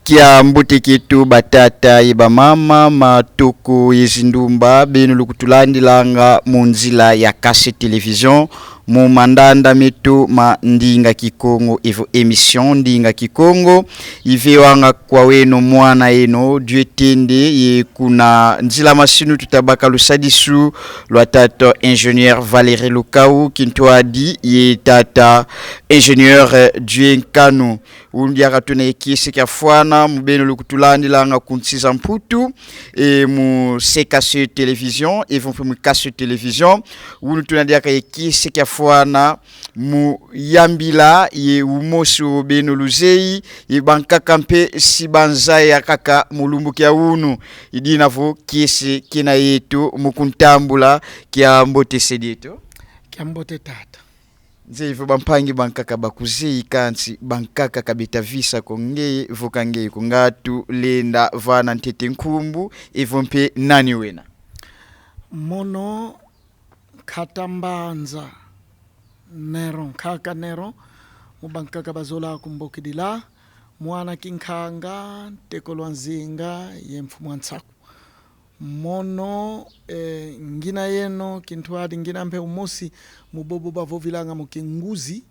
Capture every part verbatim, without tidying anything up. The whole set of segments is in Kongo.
Kiambote kieto batata ye bamama, matoko ye zindumba, beno lukutulandilanga mu nzila ya Kase Télévision, mu mandanda meto ma ndinga Kikongo, evo émission Ndinga Kikongo. I vewanga kwa weno mwana eno, Dieu Tende, ye kuna nzila masinu tutabaka lusadisu lwa tata ingénieur Valérie Lukau, kintwadi ye tata ingénieur, eh, Dieu Nkanu. Wunu diaka tuna ye kiese kiafwana mu beno lukutulandilanga ku nsi za Mputu, e mu C K C Télévision, evo mpe mu Kase Télévision. Wunu tuna diaka ye kiese kiafwana mu yambila ye umosi wo beno luzeyi, ye bankaka mpe si banzaya kaka mu lumbu kia wunu. I dina vo kiese kina yeto mu kuntambula. Kiambote se dieto. Kiambote tata. Nzeyi vo bampangi bankaka bakuzeyi, kansi bankaka ka beta visa ko ngeye vo ka ngeye ko. Nga tulenda vana ntete nkumbu, evo mpe nani wena? Mono Nkata Mbanza Neron, Nkaka Neron, mu bankaka bazola kumbokidila, mwana Kinkanga, ntekolo a Nzinga ye mfumu a Nsaku. Mono, eh, ngina yeno kintwadi, ngina mpe umosi mu bobo bavovilanga mu Kinguzi,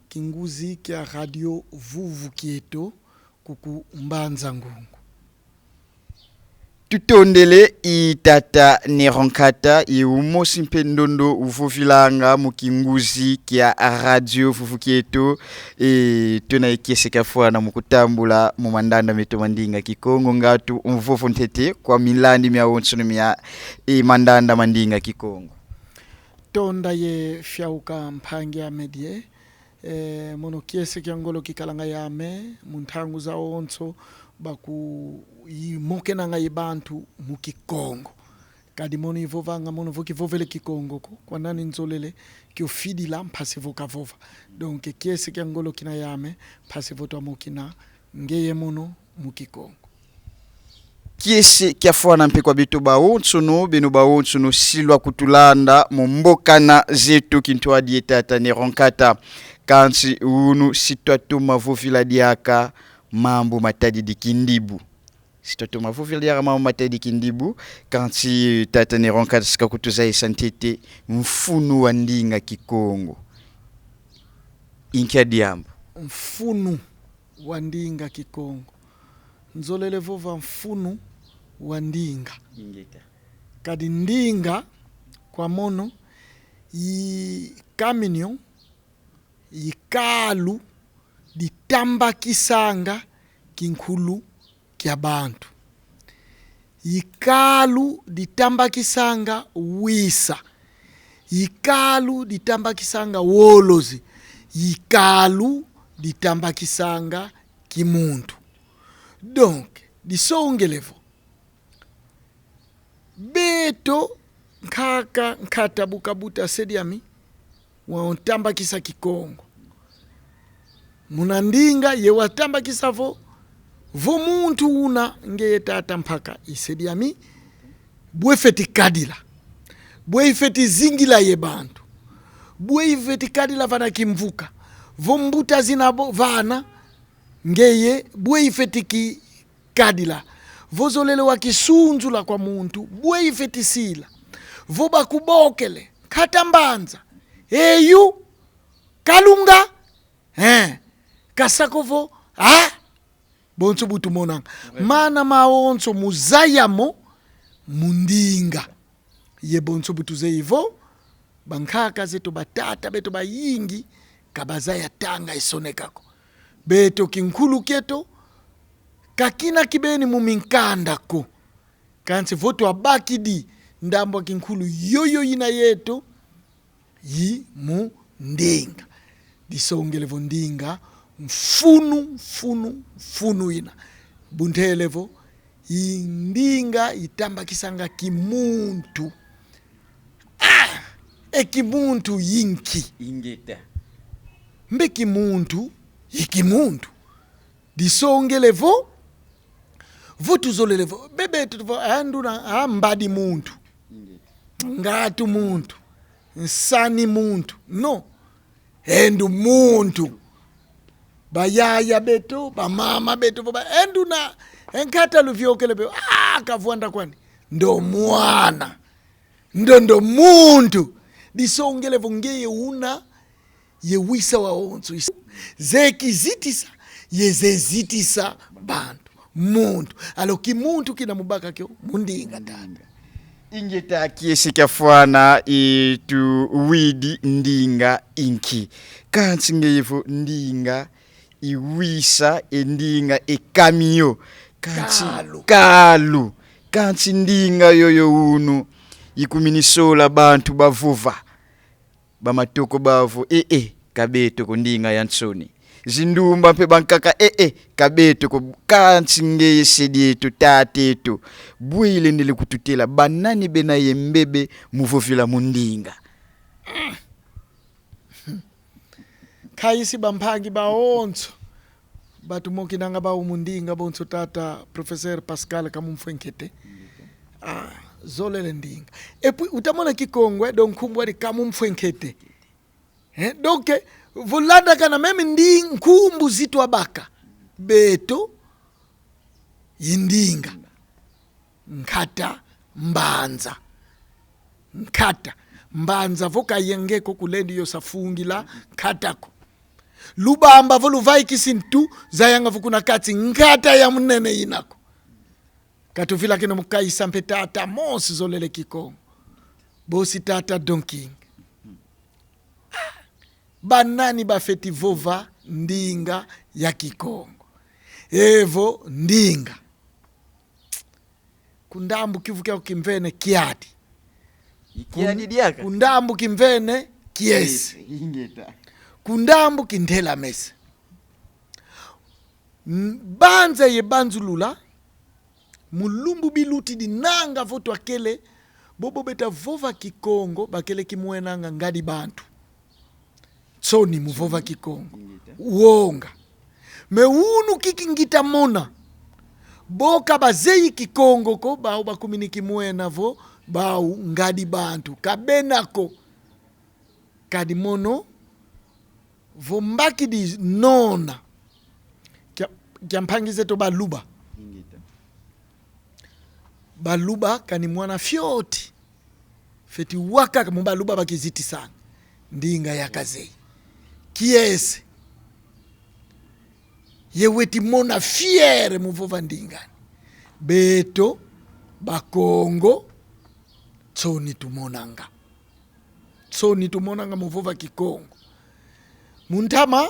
Kinguzi kia Radio Vuvu Kieto, kuku Mbanza Ngungu. Tutondele i tata Neron Nkata, ye umosi mpe ndondo uvovilanga mu Kinguzi kia Radio Vuvu Kieto. E, tuna ye kiese kiafwana mu kutambula mu mandanda meto ma ndinga Kikongo, nga tumvovo ntete kwa milandi miawonsono mia, e, mandanda ma ndinga Kikongo. Tonda ye fiauka mpangi ame die. E, mono kiese kia ngolo kikalanga yame, mu ntangu zawonso bakuyimokenanga ye bantu mu Kikongo. Kadi mono ivovanga mono vo kivovele Kikongo ko, kwa nani nzolele kio fidila mpasi vo kavova. Donc, kiese kia ngolo kina yame, mpasi vo twamokina ngeye mono mu Kikongo. Kiese kiafwana mpe kwa beto bawonsono, beno bawonsono si lwakutulanda mu mbokana zeto, kintwadi ye tata Neron Nkata. Kansi wunu si twatoma vovila diaka mambu matadidi kindibu. Si twatoma vovila diaka mambu matadidi kindibu, kansi tata Neron Nkata si kakutuzayisa ntete mfunu wa ndinga Kikongo. I nkia diambu? Mfunu wa ndinga Kikongo. Nzolele vova mfunu wa ndinga. Ingeta. Kadi ndinga kwa mono i caminho, i kalu ditambakisanga kinkulu kia bantu. I kalu ditambakisanga wisa. I kalu ditambakisanga wolozi. I kalu ditambakisanga kimuntu. Donc, disongele vo beto nkaka nkata bu kabuta se diami, wantambakisa Kikongo. Muna ndinga ye watambakisa vo, vo muntu una ngeye tata mpaka i se diami, bwe fweti kadila, bwe ifweti zingila ye bantu, bwe ifweti kadila vana kimvuka, vo mbuta zina bo vana, ngeye bwe ifweti ki kadila, vo zolele wakisunzula kwa muntu, bwe ifweti sila, vo bakubokele, Nkata Mbanza, eyu, Kalunga, eh, kasako vo, ah, bonso bu tumonanga. Mana mawonso mu zaya mo mu ndinga. Ye bonso bu tuzeyi vo, bankaka zeto, batata beto bayingi, ka bazaya tanga ye soneka ko. Beto kinkulu kieto, ka kina kibeni mu minkanda ko. Kansi vo twabakidi ndambu a kinkulu yoyo yina yeto, i mu ndinga. Disongele vo ndinga mfunu, mfunu, mfunu ina. Bu ntele vo, i ndinga itambakisanga kimuntu. Ah! E kimuntu i nki? Ingeta. Mbe kimuntu i kimuntu. Disongele vo, vo tuzolele vo, bebe tu vo, ah, nduna, ah, mbadi muntu. Ingeta. Ngatu muntu. Nsani muntu. Non. E ndu muntu. Bayaya beto, bamama beto, ba, e nduna, e nkata luviokele be, ah, kavwanda kwani. Ndo mwana. Ndo, ndo muntu. Disongele vo ngeye una ye wisa wawonso. Ze kizitisa, ye ze zitisa bantu. Muntu. Alors, kimuntu kina mu baka kio, mu ndinga, tata. Ingeta. Kiese kiafwana, e tuwidi ndinga i nki. Kansi ngeye vo ndinga i wisa, e ndinga e camion. Kansi kalu. Kalu. Kansi ndinga yoyo unu ikumini sola bantu bavova. Bamatoko bavo, e, e, ka beto ko, ndinga ya nsoni. Zindumba mpe bankaka, e, e, ka beto ko. Kansi ngeye se dieto, tata eto, bwe ilendele kututela, banani bena ye mbebe mu vovila mu ndinga? Kaisi bampangi bawonso batumokinanga bau mu ndinga, bonso tata professeur Pascal Kamumfwenkete. Ah, zolele ndinga. Et puis, utamona Kikongo, eh, donc nkumbu adi Kamumfwenkete. Eh, donc, eh, vo landakana même ndi nkumbu zi twabaka. Beto, i ndinga. Nkata, mbanza. Nkata. Mbanza vo ka yenge ko, kulendi yo sa fungila nkata ko. Lubamba vo luvaikisi ntu, zayanga vo kuna kati nkata ya munene ina ko. Ka tuvilakene mu kaisa mpe tata mosi zolele Kikongo. Bosi tata Don King. Banani bafweti vova ndinga ya Kikongo? Evo ndinga. Ku ndambu kiuvu kiau kimvene kiadi. I kiadi diaka? Ku ndambu kimvene kiese. Kiese, ingeta. Ku ndambu kintela mese. N-, banza ye banzulula, mu lumbu bilutidi nanga vo twakele, bobo beta vova Kikongo, bakele kimwenanga ngadi bantu. Nsoni mu vova Kikongo. Ingeta. Wonga. Mais unu kiki ngita mona. Bo ka bazeyi Kikongo ko, bau bakumini kimwena vo bau ngadi bantu. Ka bena ko. Kadi mono vo mbakidi nona kia, kia mpangi zeto Baluba. Ingeta. Baluba kani mwana fioti fweti wa kaka mu Baluba bakizitisanga ndinga ya kazeyi. Kiese. Ye weti mona fier mu vova ndinga ani. Beto, Bakongo, nsoni tumonanga. Nsoni tumonanga mu vova Kikongo. Mu ntama,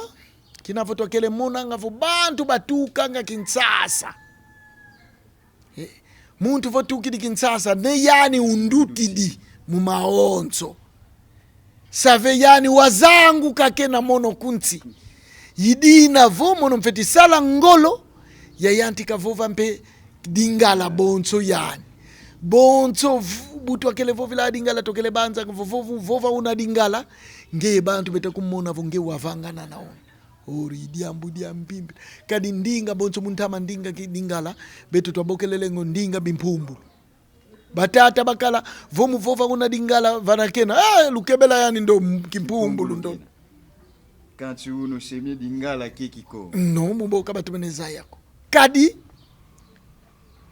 kina vo twakele monanga vo bantu batukanga Kinshasa. Eh, muntu vo tukidi Kinshasa, ne yani undutidi mu mawonso. Save yani wazanguka kena mono ku nsi. I dina vo mono mfweti sala ngolo ya yantika vova mpe Lingala bonso yani. Bonso v-, bu twakele vovila Lingala, twakele banza vo, vo, vo, vova una Lingala, nge bantu beta kumona vo nge wavangana na una. Ori diambu dia mpimpi. Kadi ndinga bonso mu ntama ndinga ki-, Lingala, beto twabokelele ngo ndinga bimpumbulu. Batata bakala, vo mu vova una Lingala, vana kena, ah, lukebela yani ndo m-, kimpumbulu ndo. Kansi unu se mie Lingala ke Kikongo. Non, mu boka batomene zaya ko. Kadi,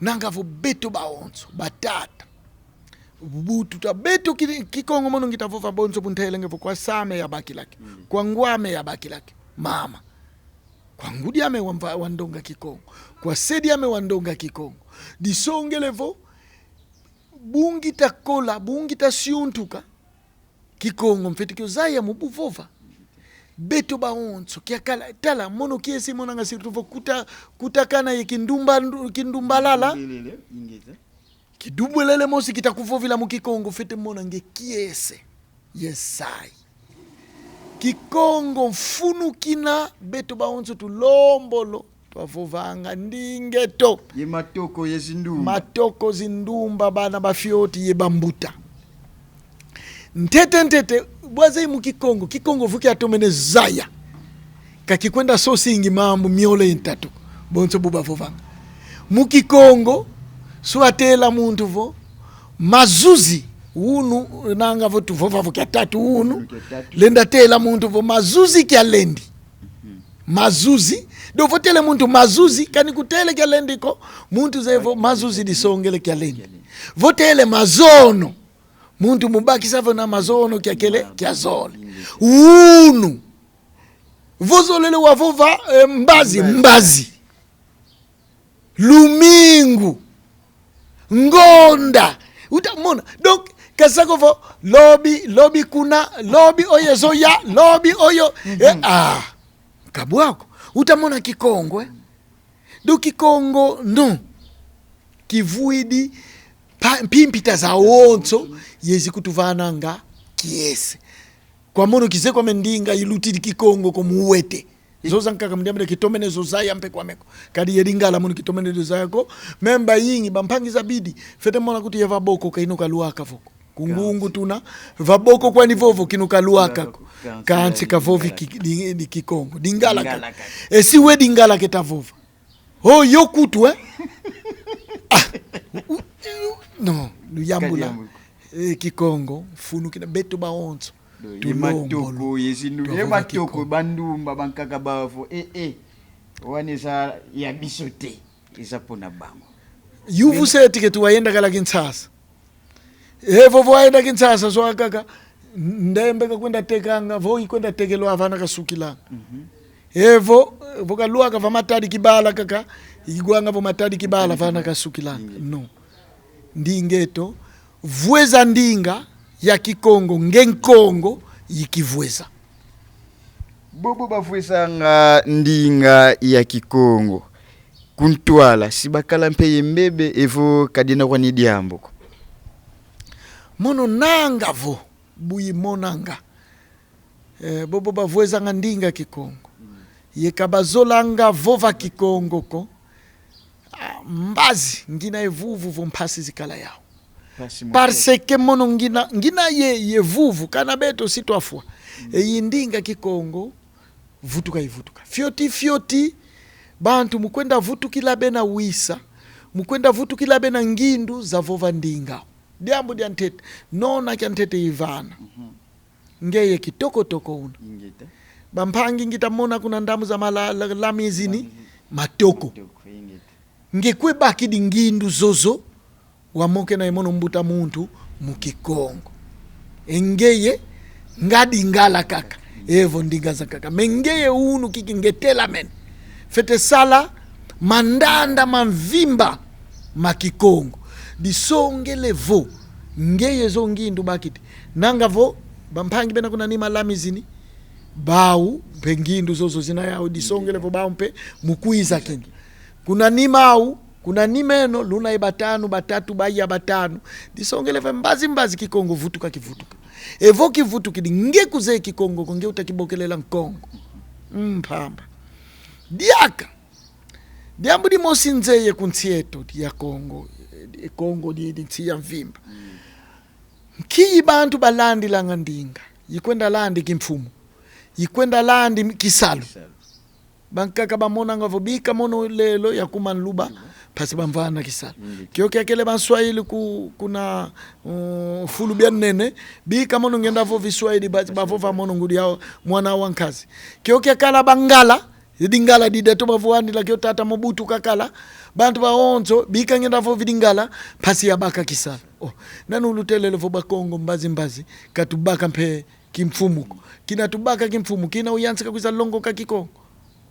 nanga vo beto bawonso, batata. Bu tuta beto ki-, Kikongo mono ngita vova bonso bu ntele nge vo kwa se ame yabakila ke. Mm. Kwa ngwa ame yabakila ke. Mama. Kwa ngudi ame wamva-, wandonga Kikongo. Kwa se diame wandonga Kikongo. Disongele vo, bu ngita kola, bu ngita siuntuka, Kikongo mfwete kio zaya mu bu vova. Beto bawonso, kiakala, tala, mono kiese monanga surtout vo kuta-, kutakana ye kindumba-, kindumbalala. Lelele, ingeta. Kidubwelele mosi kita kuvovila mu Kikongo, fwete mona nge kiese. Yesai. Kikongo mfunu kina beto bawonso tulombolo, twavovanga ndinga eto. Ye matoko ye zindumba. Matoko, zindumba, bana bafioti ye bambuta. Ntete, ntete, bwaze mu Kikongo, Kikongo vo kiatomene zaya. Ka kikwenda sosingi mambu miole ye ntatu. Bonso bu bavovanga. Mu Kikongo, si watela muntu vo, mazuzi, unu, nanga vo tuvova vo kia tatu unu. Unu kia tatu. Lenda tela muntu vo, mazuzi kia lendi. Mhm. Mazuzi. Donc vo tele muntu mazuzi, kani kutele kialendi ko. Muntu zeye vo mazuzi disongele kialendi. Vo tele mazono, muntu mubakisa vo na mazono kiakele kiazole. Unu. Vo zolele wavova, eh, mbazi, mbazi. Lumingu, ngonda. Uta mona. Donc, kasako vo, lobi, lobi kuna, lobi oyo ezoya, lobi oyo. Eh, ah, ka bwa ko. Uta mona Kikongo, eh. Donc, Kikongo, non. Kivwidi, pa-, mpi-, mpita zawonso, yezi kutuvananga kiese. Kwa mono kizeye kwame ndinga ilutidi Kikongo ko mu wete. Zo zankaka mu diambu dia kitomene zo zaya mpe kwame ko. Kadi ye Lingala mono kitomene zo zaya ko. Même bayingi, bampangi zabidi, fwete mona nkutu ye va boko ka inu kalwaka vo ko. Ku Ngungu tuna, va boko kwani vovo kinu kalwaka ko. Kansi kavovi ki-, di-, di Kikongo. Lingala kaka. E si we Lingala keta vova. Oh, yo nkutu, eh? Ah, u-, u-, u-, non, luyambula. Kadiambu. Eh, Kikongo, mfunu kina beto bawonso. Do, ye tulombo matoko, lo-, yezi nu-, ye tuwavova matoko, Kikongo. Bandumba, bankaka bavo, eh, eh. Wana eza ya biso te, eza mpo na bango. Yuvu se eti ke tuwayenda kala Kinshasa. Evo vo ayenda Kinshasa, zwa kaka, ndembe kakwenda tekanga, vo ikwenda tekelwa vana kasukilanga. Mhm. Evo, vo kalwaka va Matadi Kibala kaka, igwanga vo Matadi Kibala vana kasukilanga. Mhm. Non. Ndinga eto, vweza ndinga ya Kikongo, nge Nkongo, ikivweza. Bobo bavwezanga ndinga ya Kikongo ku ntwala, si bakala mpe ye mbebe, evo ka dina kwani diambu ko. Mono nanga vo, buyi monanga. Eh, bobo bavwezanga ndinga Kikongo. Ye ka bazolanga vova Kikongo ko. Ah, mbazi, ngina ye vuvu vo mpasi zikala yau. Mpasi mu-. Parce que mono ngina, ngina ye, ye vuvu, kana beto si twafwa. Mm. E yi ndinga Kikongo, vutuka ivutuka. Fioti, fioti, bantu mu kwenda vutukila bena wisa, mu kwenda vutukila bena ngindu za vova ndinga. Diambu dia ntete, nona kia ntete ivana. Mhm. Ngeye kitoko toko una. Ingeta. Bampangi ngita mona kuna ndambu za mala-, la-, Lamizini, Lamizini. Matoko. Matoko, ingeta. Nge kwe bakidi ngindu zozo, wamokena ye mono mbuta muntu mu Kikongo. E ngeye, nga Lingala kaka. Evo ndinga zankaka. Mais ngeye unu kiki nge telamene. Fwete sala mandanda ma mvimba ma Kikongo. Disongele vo, ngeye zo ngindu bakidi. Nanga vo, bampangi bena kuna nima Lamizini, bau, mpe ngindu zozo zina yau, disongele vo bau mpe mu kwiza kina. Kuna nima au, kuna nima eno, luna ye batanu, batatu, baya batanu. Disongele vo mbazi mbazi Kikongo vutuka kivutuka. Evo kivutukidi, nge kuzeye Kikongo ko, nge uta kibokelela Nkongo. Mpamba. Diaka. Diambu dimosi nzeye ku nsi eto ya Kongo, eh, Kongo di, di nsi ya mvimba. Mm. Nki bantu balandilanga ndinga, ikwenda landi kimfumu, ikwenda landi kisalu. Kisalu. Bankaka bamonanga vo bika mono lelo yakuma nluba, mpasi bamvana kisalu. Mm. Kio kiakele banswahili ku-, kuna, mm, fulu bia nene, bika mono ngenda vovi swahili, ba-, bavova mono ngudi ya mwana wa nkazi. Kio kiakala bangala, Lingala didi to bavwandila kio tata Mobutu kakala. Bantu bawonso, bika ngenda vovi Lingala, mpasi ya baka kisalu. Oh, nani ulutelele vo Bakongo mbazi mbazi, ka tubaka mpe kimfumu ko. Kina tubaka kimfumu, kina uyantika kwiza longoka Kikongo.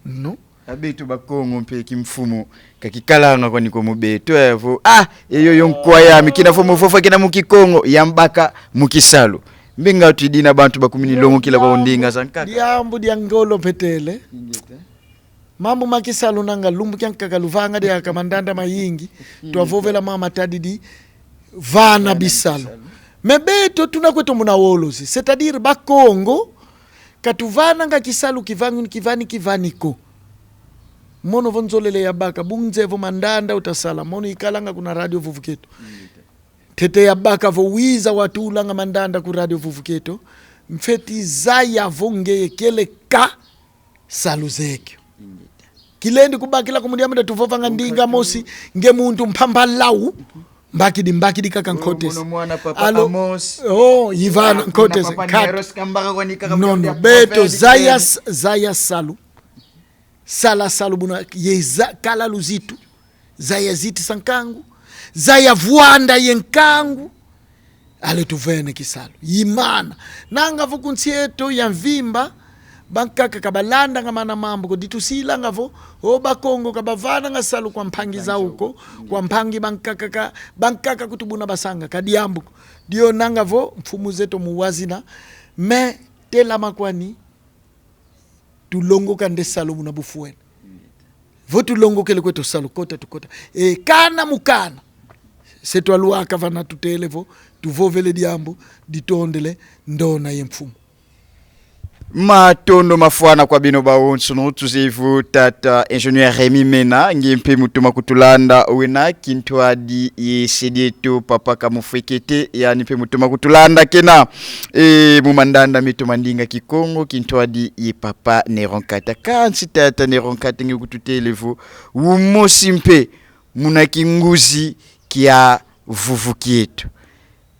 Non. A beto Bakongo mpe kimfumu, ka kikalanga kwani ko mu beto, eh, vo, ah, eyo yo nkwa yami, kina vo mu vova kina mu Kikongo, yambaka mu kisalu. Mbe nga twidi na bantu bakumini longokila kwa ndinga zankaka. Diambu dia ngolo mpe tele. Ingeta. Mambu ma kisalu nanga lumbu kiankaka luvanga diaka mandanda mayingi. Ingeta. Twavovela mama Matadidi vana bisalu. Vana bisalu. Mais beto tuna kweto muna wolozi. C'est-à-dire Bakongo, ka tuvananga kisalu kivani, kivani, kivani ko. Mono vo nzolele ya baka, bu nzeye vo mandanda uta sala. Mono ikalanga kuna Radio Vuvu Keto. Ingeta. Ntete ya baka vo wiza watulanga mandanda ku Radio Vuvu Keto, mfweti zaya vo ngeye kieleka salu zeye kio. Ingeta. Kilendi kubakila ko mu diambu dia tuvovanga ndinga mosi, nge muntu mpamba lau, mbakidi, mbakidi kaka nkotese. Mono mwana papa Amos. Oh, ivana nkotese. Papa Neros Kambaka kwani kaka. Non, non, beto zaya s-, zaya salu. sala salu buna ye za-, kala luzitu, zaya zitisa nkangu, zaya vwanda ye nkangu. Allez, tuvene kisalu. Imana. Nanga vo ku nsi eto ya mvimba, bankaka ka balandanga mana mambu ko, di tusilanga vo, o Bakongo ka bavananga salu kwa mpangi zau ko, kwa mpangi bankaka ka, bankaka kutu buna basanga, ka diambu ko. Dio nanga vo, mfumu zeto mu wazina, mais telama kwani, tulongoka nde salu buna bufwene. Vo tulongokele kweto salu, kota tukota. E kana mu kana. Se twalwaka vana tutele vo, tuvovele diambu, ditondele, ndona ye mfumu. Matondo mafwana kwa beno bawonsono, tuzeye vo tata ingénieur Rémy Mena, nge mpe mu toma kutulanda, wena kintwadi ye se dieto papa Kamufwekete, yandi mpe mu toma kutulanda kena. E, mu mandanda meto ma ndinga Kikongo, kintwadi ye papa Néron Kata. Kansi tata Néron Kata, nge kututele vo, umosi mpe muna kinguzi kia vuvu kieto.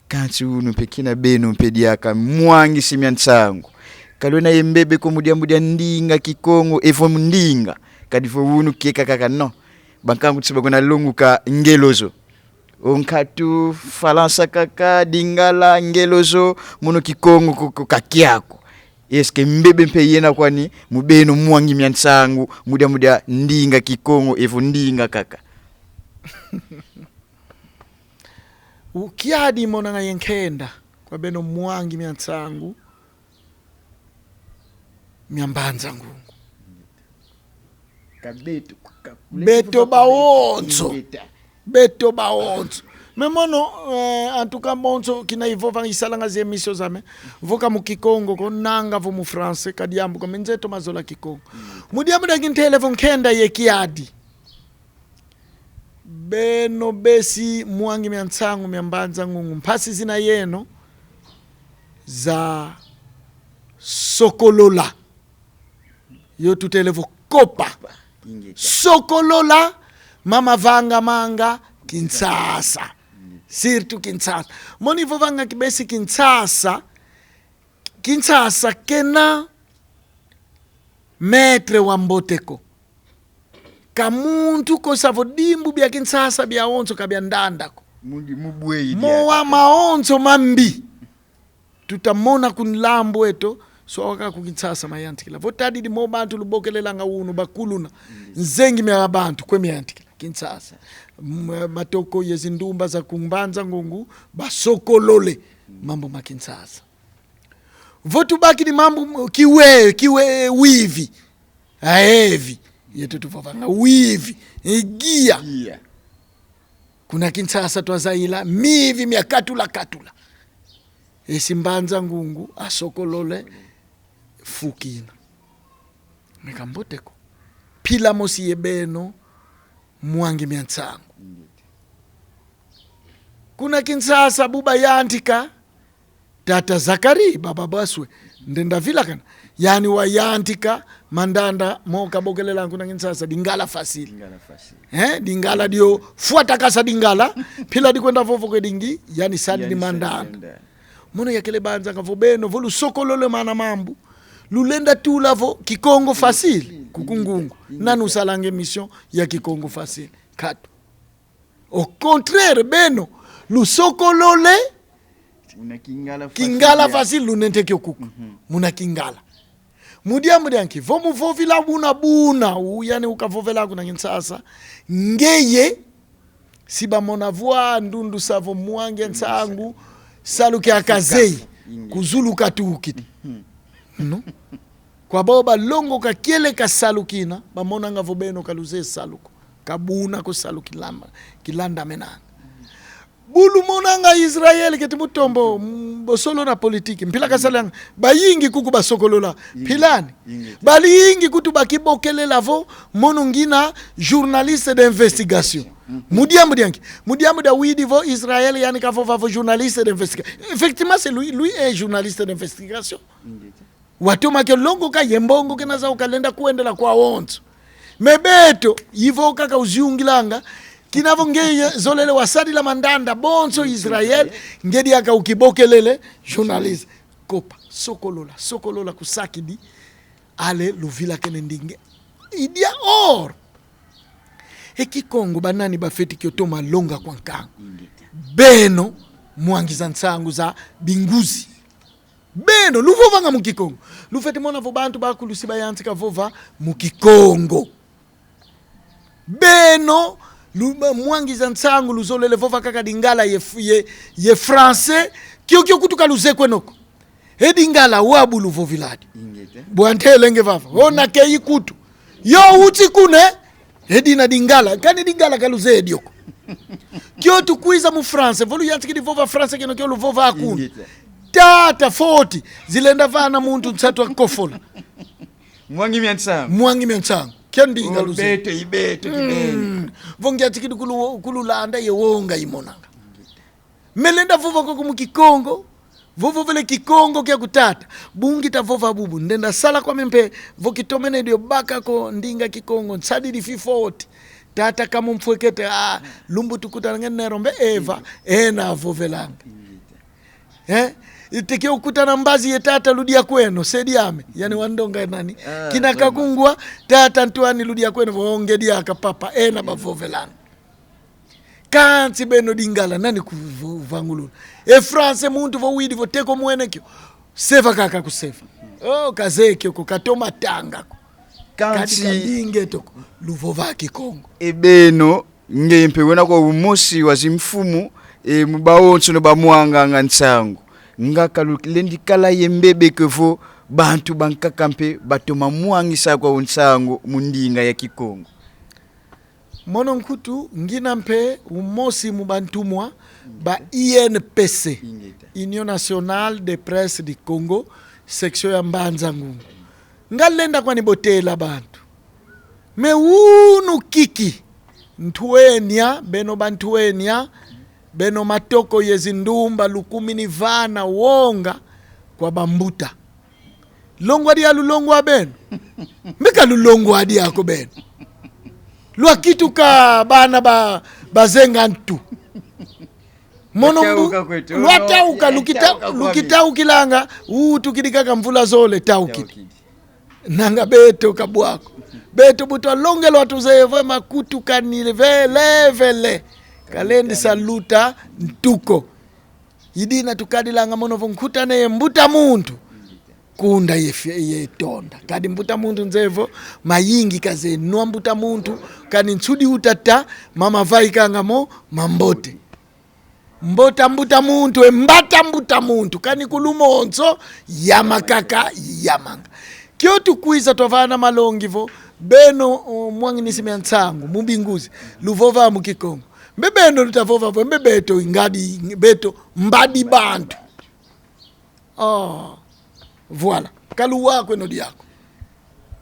Kansi unu mpe kina beno mpe diaka mwangisi mia nsangu. Ka lwena ye mbebe ko mu diambu dia ndinga Kikongo, evo mu ndinga. Kadi vo unu kieka kaka, non. Bankangu tsi bakuna longuka ngelozo. O nkatu, Falansa kaka, Lingala, ngelozo, mono Kikongo ko, ko, ka kiaku. Est-ce que mbebe mpe yena kwani mu beno mwangi mia nsangu, mu dia, mu dia ndinga Kikongo, evo ndinga kaka? U kiadi monanga ye nkenda kwa beno mwangi mia nsangu, mia Mbanza Ngungu. Ka beto, ka, beto bawonso. Ingeta. Beto bawonso. Mais mono, eh, en tout cas, bonso kina ivova isalanga zi émissions zame. Vo ka mu Kikongo ko, nanga vo mu français, ka diambu ko, mais nzeto mazola Kikongo. Mu diambu dia kintele vo nkenda ye kiadi. Beno besi mwangi mia nsangu mia Mbanza Ngungu, mpasi zina yeno za sokolola. Yo tutele vo kopa. Ingeta. Sokolola, mama vanga manga Kinshasa. Surtout Kinshasa. Mono ivovanga kibesi Kinshasa. Kinshasa kena maître wa mbote ko. Ka muntu ko sa vo dimbu bia Kinshasa biawonso ka bia ndanda ko. Mundi mubweyi. Mowa mawonso mambi tuta mona ku nlambu eto, so waka ku Kinshasa mayantikila. Vo tadidi mo bantu lubokelelanga unu bakuluna. Nzengi mia bantu kwe miayantikila Kinshasa. M-, batoko ye zindumba za ku Mbanza Ngungu, basokolole mambu ma Kinshasa. Vo tubakidi mambu kiwe, kiwe wivi. Aevi. Yeto tuvovanga wivi. Egia. Iya. Kuna Kinshasa twazayila mivi mia katula katula. Esi Mbanza Ngungu asokolole fu kina. Mais ka mbote ko. Mpila mosi ye beno mwangi mia nsangu. Kuna Kinshasa bu bayantika, tata Zacharie Bababaswe, ndenda vilakana. Yandi wayantika mandanda mo kabokelela kuna Kinshasa, Lingala facile. Lingala facile. Eh, Lingala dio fwatakasa Lingala, mpila dikwenda vovo kwe dingi, yandi sadi ni mandanda. Mono yakele banzanga vo beno, vo lusokolole mana mambu, lulenda tula vo Kikongo facile, ku Kungungu. Nani usalanga émission ya Kikongo facile? Katu. Au contraire, beno, lusokolole muna Kingala facile. Kingala facile, lunente kio kuku. Mhm. Muna Kingala. Mu diambu dia nki? Vo mu vovila buna buna, u yandi ukavovela kuna Kinshasa. Ngeye, si bamona vo ndundu sa vo mwangi nsangu, salu kia kazeyi, ku zulu katukidi. Mhm. Non? Kwa bau balongoka kieleka salu kina, bamonanga vo beno ka luzeye salu ko. Ka buna ko salu kilama, kilandamenanga. Bu lumonanga Israël keti mu tombo, m-, bosolo na politique. Mpila kasalanga, bayingi kuku basokolola. Mpila ni? Bayingi kutu bakibokelela vo, mono ngina journaliste d'investigation. Mhm. Mu diambu dia nki? Mu diambu dia widi vo Israël yandi kavova vo journaliste d'investigation. Effectivement, c'est lui, lui est journaliste d'investigation. Ingeta. Watoma kio longoka ye mbongo kena zau kalenda kwendela kwawonso. Mais beto, ivo kaka uziungilanga, kina vo ngeye zolele wasadila mandanda bonso Israël, nge diaka ukibokelele journaliste. Kopa, sokolola, sokolola kusakidi, allez, luvilakene ndinga. Idia or. E Kikongo banani bafweti kio toma longa kwa nkangu? Beno, mwangi za nsangu za binguzi. Beno, luvovanga mu Kikongo. Lufweti mona vo bantu bakulu si bayantika vova mu Kikongo. Beno, lu-, ba-, mwangi za nsangu luzolele vova kaka Lingala ye f-, ye, ye français, kio kio kutu ka luzeye kweno ko. E Lingala wabu luvoviladi. Ingeta. Bwa ntele nge vava. Ona ke ikutu. Yo uti kuna, e dina Lingala. Kani Lingala ka luzeye dio ko. Kio tukwiza mu français, vo luyantikidi vova français kieno kio luvova akuna. Ingeta. Tata foti, zilenda vana muntu nsatu a kofola. Mwangi mia nsangu. Mwangi mia nsangu. Kia ndinga luze. Beto, i beto, kibeni. Mm. Vo ngiatikidi kulu-, kululanda ye wonga imonanga. Me lenda vova koko mu Kikongo. Vo vovele Kikongo kia ku tata. Bungi ta vova bubu. Ndenda sala kwame mpe. Vo kitomene dio baka ko ndinga Kikongo. Nsadidi fifoti. Tata kamu mfwekete. Ah, lumbu tukutananga Ne Nero mbe Eva. Ena vovelanga. Eh? Iteke ukutana mbazi ye tata Ludiakweno, se diame. Yani wa ndonga nani? Ah, kina kwema. Kakungwa, tata Antoine Ludiakweno, vo nge diaka papa, ena bavovelanga. Kansi beno Lingala, nani kuvangulula? E français muntu vo widi vo teko mwene kio. Seva kaka kuseva. Oh, kazeye kio ko, katoma tanga ko. Kansi kadi kabinge toko, luvova Kikongo. E beno, nge mpe wena kwa umosi wa zimfumu, e, mu bawonsono bamwanganga nsangu. Nga ka lulendi kala ye mbebe ke vo bantu bankaka mpe batoma mwangisa kwa nsangu mu ndinga ya Kikongo. Mono nkutu, ngina mpe umosi mu bantumwa ba I N P C, Ingeta. Union Nationale de Presse du Congo, section ya Mbanza-Ngungu. Nga lenda kwani botela bantu. Me unu kiki, ntwenia, beno bantwenia, beno matoko ye zindumba lukumini vana wonga kwa bambuta. Longwa dia lulongwa beno. Mbe ka lulongwa diako beno. Lwakituka bana ba, bazenga ntu. Mono mbu-, lwatauka kwetu, lwatauka, no, lukita-, lwatauka kwami. Lukitaukilanga, utukidi kaka mvula zole, taukidi. Taukidi. Nanga beto ka bwa ko. Beto bu twalongelwa tuzeye vo makutu kanile vele, vele. Kalendi sa luta ntu ko. I dina tukadilanga mono vo nkutana ye mbuta muntu. Kunda ye fie-, ye tonda. Kadi mbuta muntu nzeye vo, mayingi kazeye nwa mbuta muntu, kani nsudi utata, mama vaikanga mo, mambote. Mbota mbuta muntu, e mbata mbuta muntu, kani kulu monso, yama kaka, yamanga. Kio tukwiza twavana malongi vo, beno, o, mwanginisi mia nsangu, mu binguzi, luvova mu Kikongo. Mbe beno luta vova vo, mbe beto ingadi, beto mbadi bantu. Oh, voilà. Ka luwa kweno diako.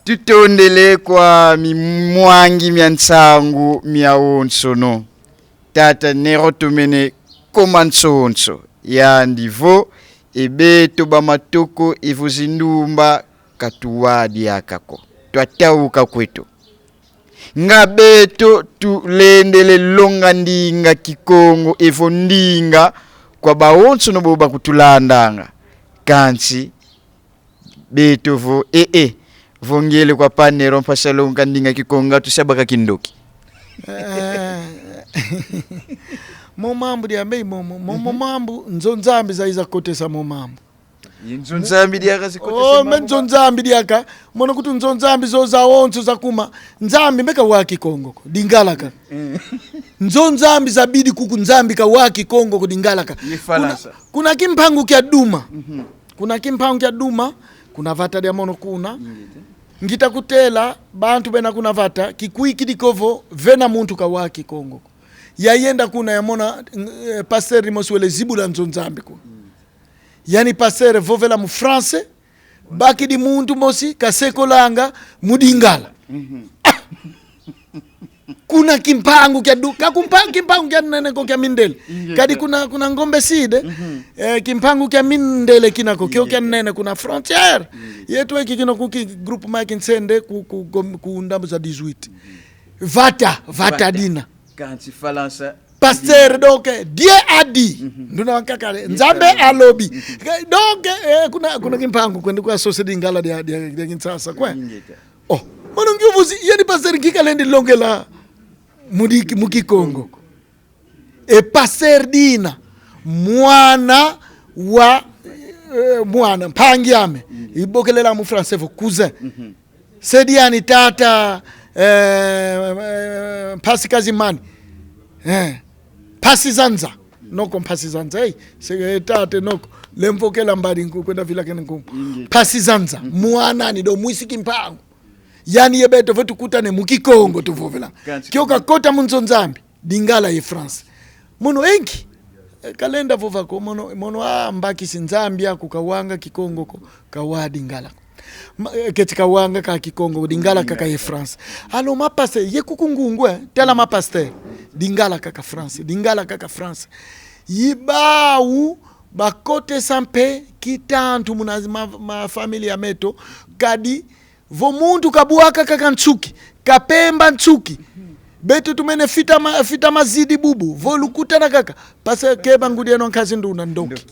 Tutondele kwa mi-, mwangi mia nsangu miawonsono. Tata Nero tomene koma nsonso. Yandi vo, e beto bamatoko evo zindumba ka tuwa diaka ko. Twatauka kweto. Nga beto tulendele longa ndinga Kikongo evo ndinga kwa bawonsono bo bakutulandanga. Kansi beto vo, e, e, vo ngiele kwa Pa Nero mpasi a longa ndinga Kikongo, tusa baka kindoki. Eh, mo mambu dia mei momo, mo, mo, mhm, mambu, nzo Nzambi zayiza kotesa mo mambu. Ye nzo Nzambi diaka zikotesa. Oh, me mambu nzo ma- Nzambi diaka. Mono kutu nzo Nzambi zo zawonso zakuma. Nzambi mbe ka wa Kikongo ko, Lingala kaka. Eh. Nzo Nzambi zabidi kuku, Nzambi ka wa Kikongo ko, Lingala kaka. Ye Falansa. Kuna, kuna kimpangu kia duma. Mhm. Kuna kimpangu kia duma, kuna vata dia mono kuna. Ingeta. Ngita kutela, bantu bena kuna vata, kikwikidi ko vo, vena muntu ka wa Kikongo ko. Yayenda kuna yamona, eh, pasteur mosi wele zibula nzo Nzambi kuna. Mm. Yani pasteur vovela mu français, bakidi muntu mosi kasekolanga mu Lingala. Mhm. Kuna kimpangu kia du-, ka kumpa-, kimpangu kia nene ko kia mindele. Ingeta. Kadi kuna, kuna Ngombe Sud, mhm, eh, kimpangu kia mindele kina ko, kio kia, ingeta, nene kuna frontière. Ingeta. Yetu eki kina ku ki groupement kia Nsende ku, ku, ku, ku ndambu za dix-huit. Mhm. Vata, vata, vata dina. Kansi Falansa. Pasteur, donc, Dieu a dit. Mhm. Nduna wankaka le, Nzambe alobi. Mhm. Donc, eh, kuna, kuna kimpangu, kwenda kwa sosa Lingala dia, dia, dia Kinshasa, kwe. Ingeta. Oh, Mono ngiuvuzi, yani pasteur nki kalendi longela mu di-, mu Kikongo ko? E pasteur dina, mwana wa, eh, mwana, mpangi ame, ibokelela mu français vo cousin. Se diani tata, eh, eh, Mpasi Kazimani. Eh, Mpasi Zanza. Noko Mpasi Zanza, eh, se, eh, tata noko. Lemvokela mbadi nku-, kwenda vilakene nkumbu. Mpasi Zanza. Mwana ani do mwisi Kimpangu. Yani ye beto vo tukutane mu Kikongo tuvovela. Kansi kio kakota mu nzo Nzambi, Lingala ye France. Mono enki? Eh, kalenda vova ko, mono, mono, ah, mbakisi Nzambi aku kawanga Kikongo ko, kawa Lingala ko. Ma-, eh, keti kawanga ka Kikongo, Lingala kaka ye France. Alors, ma pasteur, ye kuku ngungu, eh, tala ma pasteur, Lingala kaka France, Lingala kaka France. Yi bawu bakotesa mpe kitantu muna ma, ma familia meto, kadi vo muntu kabwaka kaka nsuki, kapemba nsuki, beto tumene fita ma-, fita mazidi bubu, vo lukutana kaka, parce que keba ngudi eno nkazi nduna ndoki.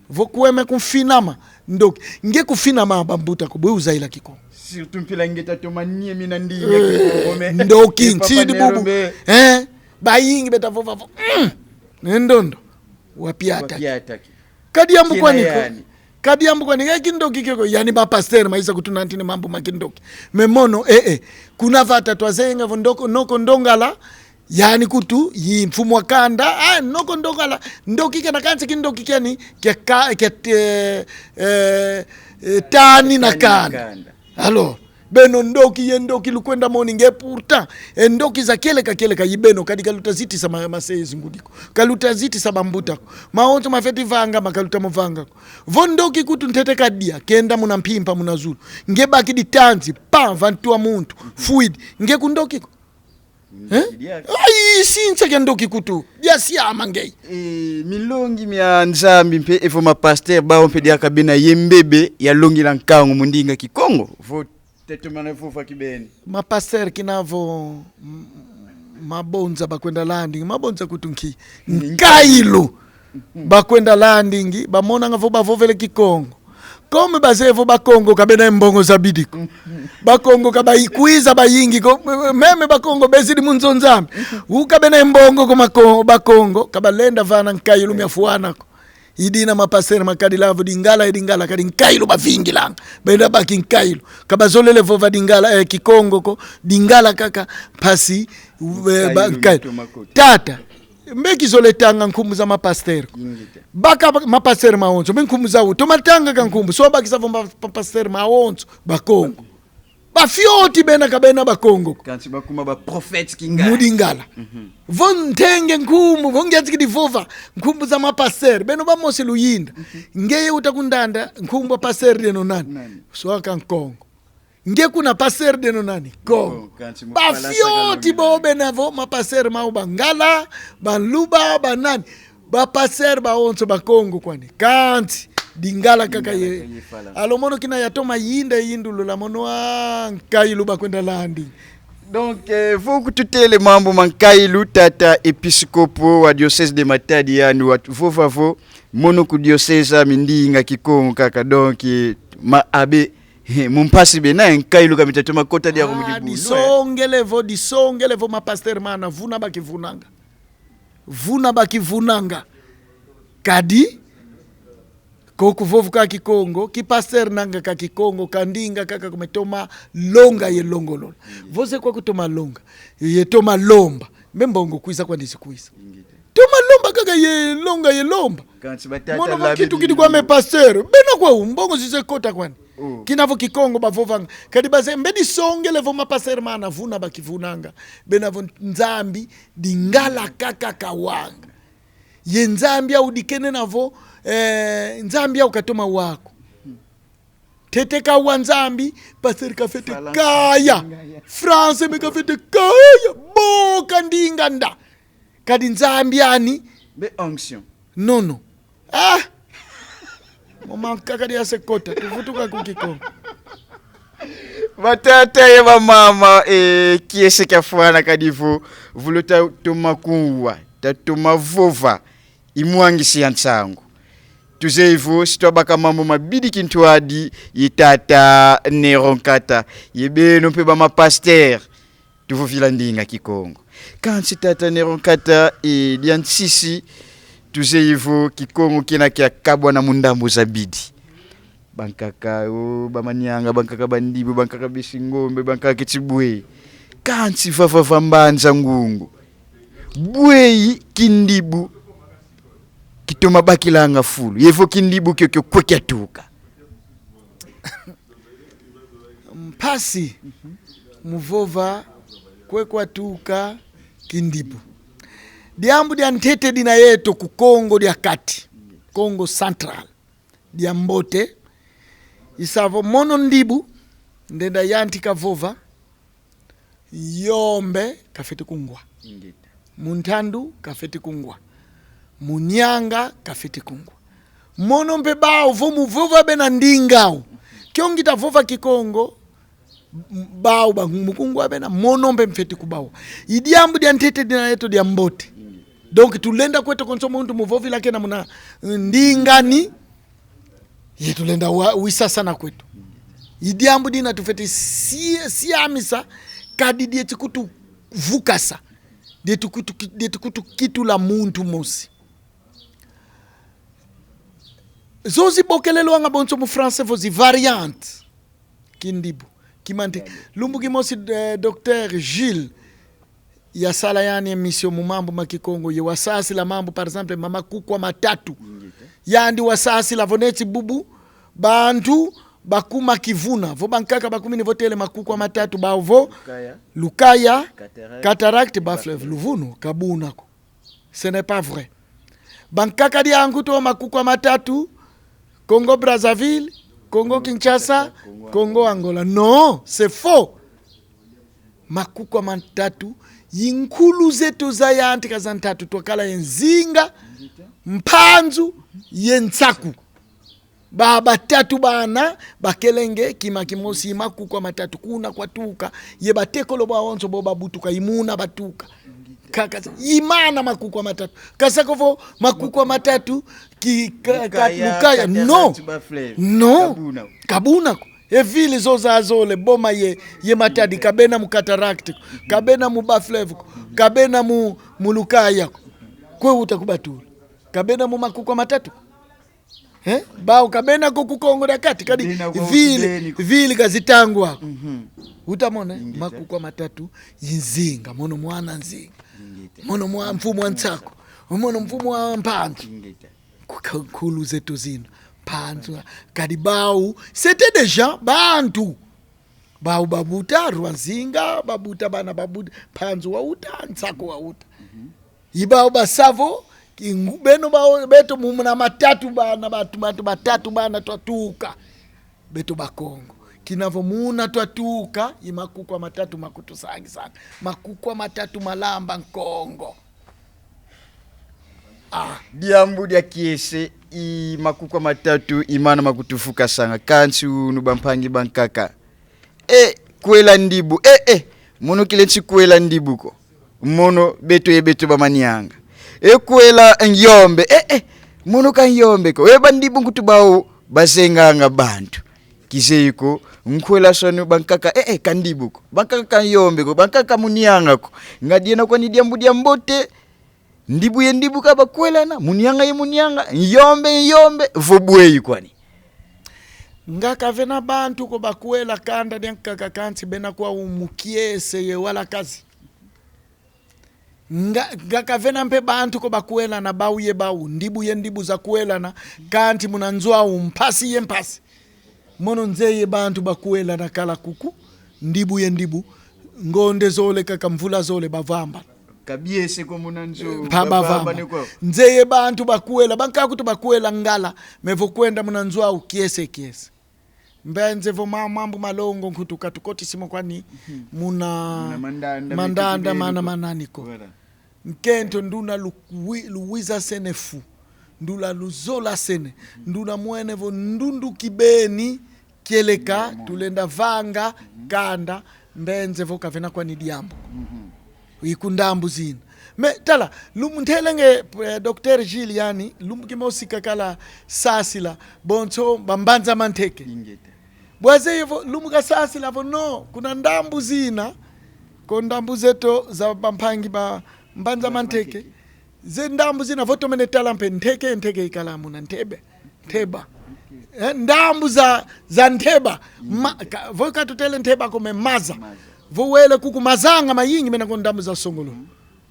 Vo kweme kumfinama, ndoki. Nge kufinama bambuta ko, bwe uzayila Kikongo? Surtout mpila nge ta toma niemi na ndinga Kikongo, mais ndoki, eh, papa nsidi bubu. Eh, bayingi beta vova vo, mm, ne ndondo. Wapi ataki? Wapi ataki? Ka diambu kwani ko. Kina yani. Ka diambu kwani, eh, kindoki kio ko, yani ba pasteur mayiza kutunantini mambu ma kindoki. Mais mono, eh, eh, kuna vata twazenga vo ndoko, noko ndongala, yani kutu, yi mfumu a kanda, ah, noko ndongala, ndoki kena kansi kindoki kiani, kia ka-, kia te-, eh, eh, tani na kanda. Alors, beno ndoki ye ndoki lukwenda moni nge, pourtant e ndoki za kieleka kieleka yi beno, kadi kaluta zitisa ma-, mase ye zingudi ko. Kaluta zitisa bambuta ko. Mawonso mafeti vanga, ma kaluta mo vanga ko. Vo ndoki kutu ntete kadia, kenda muna mpimpa, muna zulu. Nge bakidi tanzi, pa, va ntu a muntu, fwidi. Nge kundoki ko. Eh? Diaka. Ai, sinsa kia ndoki kutu. Dia siama ngeye. Eh, milongi mia Nzambi mpe evo ma pasteur bawu mpe diaka bena ye mbebe ya longila nkangu mu ndinga Kikongo. Vo tetemana vova kibeni. Ma pasteur kina vo, m-, mabonza bakwenda landi, mabonza kutu nki? Nkayilu. Bakwenda landingi, bamonanga vo bavovele Kikongo. Comme bazeye vo Bakongo ka bena ye mbongo zabidi ko. Bakongo ka bayikwiza bayingi ko. Même Bakongo bezidi mu nzo Nzambi. Wu ka bena ye mbongo ko Mako-, Bakongo, ka balenda vana nkayilu miafwana ko. I dina ma pasteur makadila vo Lingala ye Lingala, kadi nkayilu bavingilanga. Benda baki nkayilu. Ka bazolele vova Lingala, eh, Kikongo ko, Lingala kaka, mpasi, eh, ba-, nkayilu. Tata, mbe kizole tanga nkumbu za ma pasteur ko. Ingeta. Baka ba-, ma pasteur mawonso, mbe nkumbu zawu. Toma tanga ka nkumbu, so bakisa vo ma pa-, pasteur mawonso, Bakongo. Bafioti bena ka bena Bakongo ko. Kansi bakuma ba prophètes kingandi. Mu Lingala. Vo ntenge nkumbu, vo ngiatikidi vova nkumbu za ma pasteur, beno bamosi luyinda. Ngeye uta kundanda nkumbu a pasteur deno nani? Nani? Swaka Nkongo. Nge kuna pasteur deno nani? Kongo. Kongo, kansi mu palasa kalongi. Bafioti bo bena vo ma pasteur mau Bangala, Baluba, banani? Ba pasteur bawonso Bakongo kwani. Kansi Lingala kaka ye. Lingala kaka ye fala. Alors mono kina yatoma yinda yindulula mono a nkayilu bakwenda landi. Donc, eh, vo kututele mambu ma nkayilu, tata episkopo wa diocèse de Matadi, yandi wavova vo mono ku diocèse a mindinga Kikongo kaka. Donc, eh, ma abbé, eh, mu mpasi bena, nkayilu ka mita toma kota diaka mu dibundu, eh. Disongele vo, disongele vo ma pasteur mana vuna bakivunanga. Vuna bakivunanga. Kadi ko kuvovuka Kikongo, ki pasteur nanga ka Kikongo, ka ndinga kaka kumetoma longa ye longolola. Vo ze kwa kutoma longa, ye toma lomba. Mbe mbongo kwiza kwani zikwiza. Toma lomba kaka ye longa ye lomba. Kansi batata mono kwa kitukidi kwame pasteur. Bena kwa u, mbongo zize kota kwani. Oh. Kina vo Kikongo bavovanga. Kadi baze, mbe disongele vo ma pasteur mana vuna bakivunanga. Bena vo Nzambi, Lingala kaka kawanga. Ye Nzambi au dikene na vo, eh, Nzambi au katoma wa ko. Ntete kawa Nzambi, pasteur kafete kaya. France me kafete kaya. Bo ka ndinga nda. Kadi Nzambi ani. Be onction. Non, non. Ah! Moma nkaka dia se kota, tuvutuka ku Kikongo. Batata ye bamama, eh, kiese kiafwana kadi vo, vo luta toma kuwa, ta toma vova, i mwangisi ya nsangu. Tuzeyi vo si twabaka mambu mabidi kintwadi ye tata Nero Nkata. Ye beno mpe ba ma pasteur, tuvovila ndinga Kikongo. Kansi tata Nero Nkata, e dia nsisi, tuzeyi vo Kikongo kina kiakabwana mu ndambu zabidi. Bankaka, o, ba Manianga, bankaka ba Ndibu, bankaka besi Ngombe, bankaka keti bweyi. Kansi vava va Mbanza Ngungu, bweyi kindibu kitoma bakilanga fulu? Ye vo kindibu kiokio kwe kiatuka? Mpasi mu vova kwe kwatuka kindibu. Diambu dia ntete dina yeto ku Kongo dia Kati, Kongo Central, dia mbote, i sa vo mono ndibu, ndenda yantika vova, Yombe kafwete kungwa. Ingeta. Muntandu kafwete kungwa. Munianga kafwete kungwa. Mono mpe bau vo mu vova bena ndinga au. Kio ngita vova Kikongo, m-, bau ba mu kungwa bena, mono mpe mfwete kubawa. I diambu dia ntete dina yeto dia mbote. Donc, tulenda kweto konso muntu mu vovila kena muna, eh, ndinga ani, ye tulenda wa-, wisasana kweto. I diambu dina tufwete si-, siamisa, kadi dieti kutuvukasa. Dieti kutu ki-, dieti kutukitula muntu mosi. Zo zibokelelwanga bonso mu français vo zi variante. Kindibu. Kimante. Lumbu kimosi, eh, docteur Gilles yasala yani émission mu mambu ma Kikongo, ye wasasila mambu, par exemple, ma makuku a matatu. Ingeta. Yandi wasasila vo neti bubu, bantu bakuma kivuna. Vo bankaka bakumini vo tele makuku a matatu, bau vo Lukaya. Lukaya, Cataracte, Cataracte, Bas-Fleuve, Bas-Fleuve. Luvunu, ka buna ko. Ce n'est pas vrai. Bankaka diangu to makuku a matatu, Congo Brazzaville, Congo Kinshasa, Congo Angola. Non, c'est faux. Makuku a matatu, i nkulu zeto zayantika za ntatu, twakala ye Nzinga, Mpanzu, ye Nsaku. Ba batatu bana bakelenge kima kimosi, makuku a matatu kuna kwatuka, ye batekolo bawonso bo babutuka, i muna batuka. Kaka, i mana makuku a matatu. Ka sa ko vo makuku a matatu ki-, ka-, ka-, Lukaya, Lukaya. Cataracte, non. Bas-Fleuve. Non. Ka buna. Ka buna ko. E ville zo zazole, Boma ye, ye Matadi, ka bena mu Cataracte ko, ka bena mu Bas-Fleuve ko, ka bena mu, mu Lukaya ko. Kwe uta kubatula? Ka bena mu makuku a matatu. Eh? Bau ka bena ko ku Kongo dia Kati, kadi bena ko, ville, beni ko. Ville ka zitangwa ko. Mhm. Uta mona, eh? Ingeta. Makuku a matatu, i Nzinga, mono mwana Nzinga. Ingeta. Mono mwa mfumu a Nsaku, mono mfumu a Mpanzu. Ingeta. Ku-, ka-, nkulu zeto zina. Mpanzu, kadi bau, c'était déjà bantu. Bau babuta, Rwa Nzinga, babuta bana, babuta, Mpanzu wawuta, Nsaku wawuta. Mhm. I bau basa vo, kingu-, beno bau, beto mu-, muna matatu bana, batu, batu, batatu bana twatuka. Beto Bakongo. Kina vo muna twatuka, i makuku a matatu makutusangisanga. Makuku a matatu malamba Nkongo. Ah. Diambu dia kiese, i makuku a matatu i mana makutuvukasanga. Kansi unu, bampangi bankaka. E, kwela ndibu. E, e, mono kilenti kwela ndibu ko. Mono beto ye beto ba Manianga. E, kwela Nyombe. E, e, mono ka Nyombe ko. E, bandibu nkutu bau bazenganga bantu. Kizeyi ko, nkwela sonu bankaka, e, e, ka ndibu ko. Bankaka ka Nyombe ko. Bankaka ka Munianga ko. Nga diena kwani diambu dia mbote. Ndibu ye ndibu ka bakwelana, Munianga ye Munianga, Nyombe ye Nyombe, vo bweyi kwani? Nga ka vena bantu ko bakwela kanda diankaka, kansi bena kwau mu kiese ye wala kazi. Nga, nga ka vena mpe bantu ko bakwelana bau ye bau, ndibu ye ndibu zakwelana, kansi muna nzo au mpasi ye mpasi. Mono nzeye bantu bakwelana kala kuku, ndibu ye ndibu, ngonde zole kaka, mvula zole, bavamba. Ka biese ko muna nzo, mpa bavamba. Bavamba ne ko. Nzeye bantu bakwela, bankaka nkutu bakwela ngala, mais vo kwenda muna nzo au kiese kiese. Mbenze vo ma-, mambu malongo nkutu ka tukotisi mo kwani, mhm, muna, muna mandanda, mandanda meto kibeni mana ko. Manani ko. Voilà. Nkento nduna lu-, wi-, luwizasene fu, nduna luzolosene, nduna mwene vo ndundu kibeni kieleka, tulenda vanga kanda, mbenze vo ka vena kwani diambu. Mhm. I ku ndambu zina. Mais tala, lumbu ntelenge, eh, docteur Gilles yani, lumbu kimosi kakala sasila bonso bambanza manteke. Ingeta. Bwaze yevo, lumbu kasasila vo: non, kuna ndambu zina, ko ndambu zeto za bampangi ba mbanza manteke, ze ndambu zina vo tomene tala mpe nteke, nteke ikala muna ntebe, nteba. Eh, ndambu za, za nteba. Ma, ka, vo katutele nteba ko, me maza. Vo wele kuku mazanga mayingi mena ko ndambu za songolo.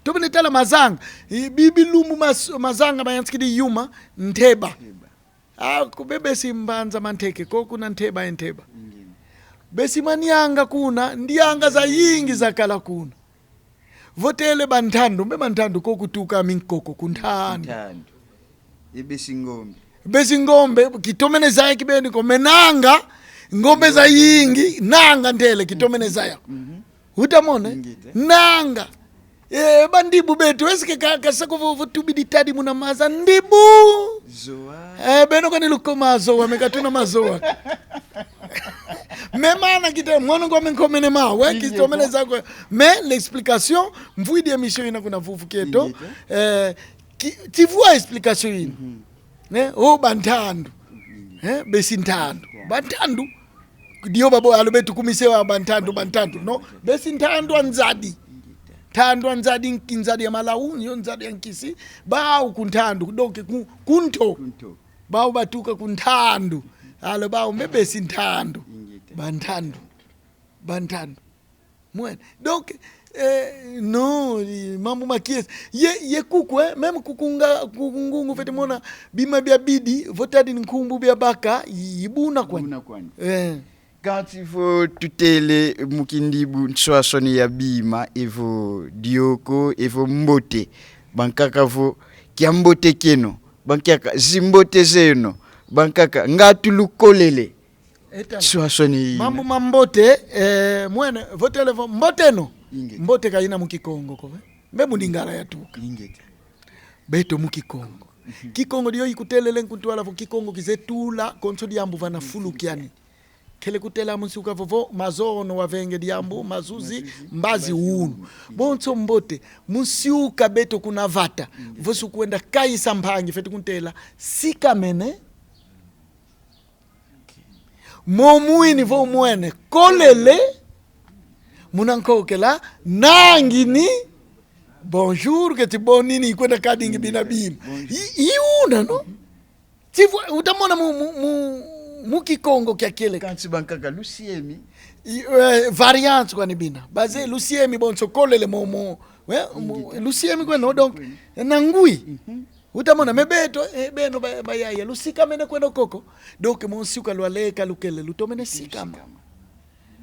Tomene tala mazanga. I, bi, bilumbu mas-, mazanga mayantikidi yuma, nteba. Ah, ku be besi mbanza manteke, ko kuna nteba ye nteba. Besi manianga kuna, ndianga zayingi zakala kuna. Vo tele bantandu, mbe bantandu ko kutuka minkoko, ku ntandu. Ntandu. E besi ngombe. Besi ngombe, kitomene zaya kibeni ko, me nanga, ngombe zayingi, nanga ntele, kitomene zaya. Utamona? Ingeta. Nanga. Eh, bandibu beto, est-ce que ka, ka sako vo, vo tubidi tadi muna maza ndibu? Zowa. Eh, beno kani lukoma zowa, me katuna mazowa. Me mana kita, mwana kwa me nkomene ma, we, ingeta, kitomene zako. Mais l'explication, mvwidi émission yina kuna vuvu kieto. Ingeta. Eh, ki, ti vwa explication yina. Ne? Oh, bantandu. Eh, besi ntandu. Bantandu. Dio babo alo beto kumise wa bantandu, bantandu. Non, besi ntandu a nzadi. Ntandu a nzadi, nki-, nzadi ya malawu, yo nzadi ya nkisi. Bau ku ntandu, donc ku, ku nto. Ku nto. Bau batuka ku ntandu. Alo bau mbe besi ntandu. Ingeta. Bantandu. Bantandu. Mwene. Donc, eh, non, i mambu ma kiese. Ye, ye kuku, eh, même kuku nga, kuku ngungu fwete mona, bima biabidi, vo tadi nkumbu biabaka, i, i buna kwani. Buna kwani. Eh. Kansi vo tutele mu kindibu nswaswani ya bima, evo dioko, evo mbote. Bankaka vo, kiambote kieno. Bankaka, zimbote zeno. Bankaka, ngatu lukolele. Eta. Nswaswani yina. Mambu mambote, eh, mwene, vo tele vo, mbote no. Ingeta. Mbote ka yina mu Kikongo ko, eh. Mbe mu Lingala yatuka. Ingeta. Beto mu Kikongo. Mhm. Kikongo dio ikutelele nkuntwala vo Kikongo kize tula, konso diambu vana fulu kiani. Kele kutela mu nsiuka vovo, mazono wavenge diambu, mazuzi, mazuzi, mbazi, mbazi unu. Unu. Bonso mbote, mu nsiuka beto kuna vata. Ingeta. Vo si ukwenda kayisa mpangi, fwete kuntela, sikamene. Mo mwini vo mwene, kolele, muna nkokela, nangini, bonjour, keti bonini, ikwenda kadingi bina bima. Bonjour. I, i una, no? Ti vo, utamona mu, mu, mu, mu Kikongo kia kieleka. Kansi bankaka lusiemi. I, eh, variante kwani bina. Baze lusiemi bonso kolele mo, mo, eh, mo, lusiemi kweno, donc, na ngwi. Mhm. Utamona, me beto, eh, beno ba, bayaya, lusikamene kweno koko. Donc, mu nsiuka lwaleka lukele, lutomene sikama. Sikama.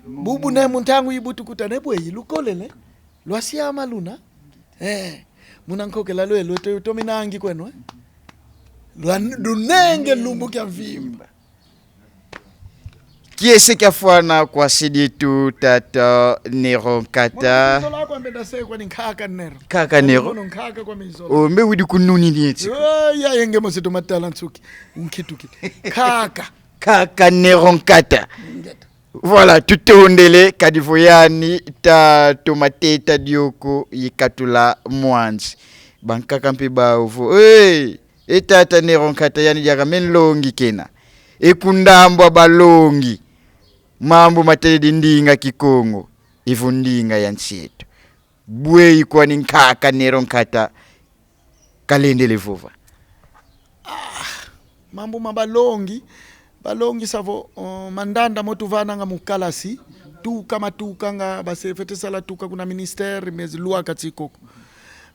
Bubu ne mu ntangu ibutukuta ne bweyi lukolele, lwasiama luna. Eh, muna nkokela lwe, lwe to, tominangi kweno, eh. Lwa, lunenge lumbu kia mvimba. Kiese kiafwana kwa se dieto tata Nero Nkata. Mono zola kwa mbeda se kwa ni nkaka Nero. Nkaka Nero. Mono nkaka kwa me zola. O, mbe widi kununi nieti. Oh, ya yenge mo se to matala nsuki. Unkitukiti. Nkaka. Nkaka Nero Nkata. Ingeta. Voilà, tutondele, kadi vo yani ta toma teta dioko ye katula mwanzi. Bankaka mpe bau vo, eh, e tata Nero Nkata yani diaka me nlongi kena. E ku ndambu a balongi, mambu matadidi ndinga Kikongo, evo ndinga ya nsi eto. Bweyi kwani nkaka Nero Nkata kalendele vova? Ah, mambu ma balongi, balongi sa vo, uh, mandanda mo tuvananga mu kalasi, tuka matukanga, ba se fwete sala tuka kuna ministère, mais lwaka ti koko.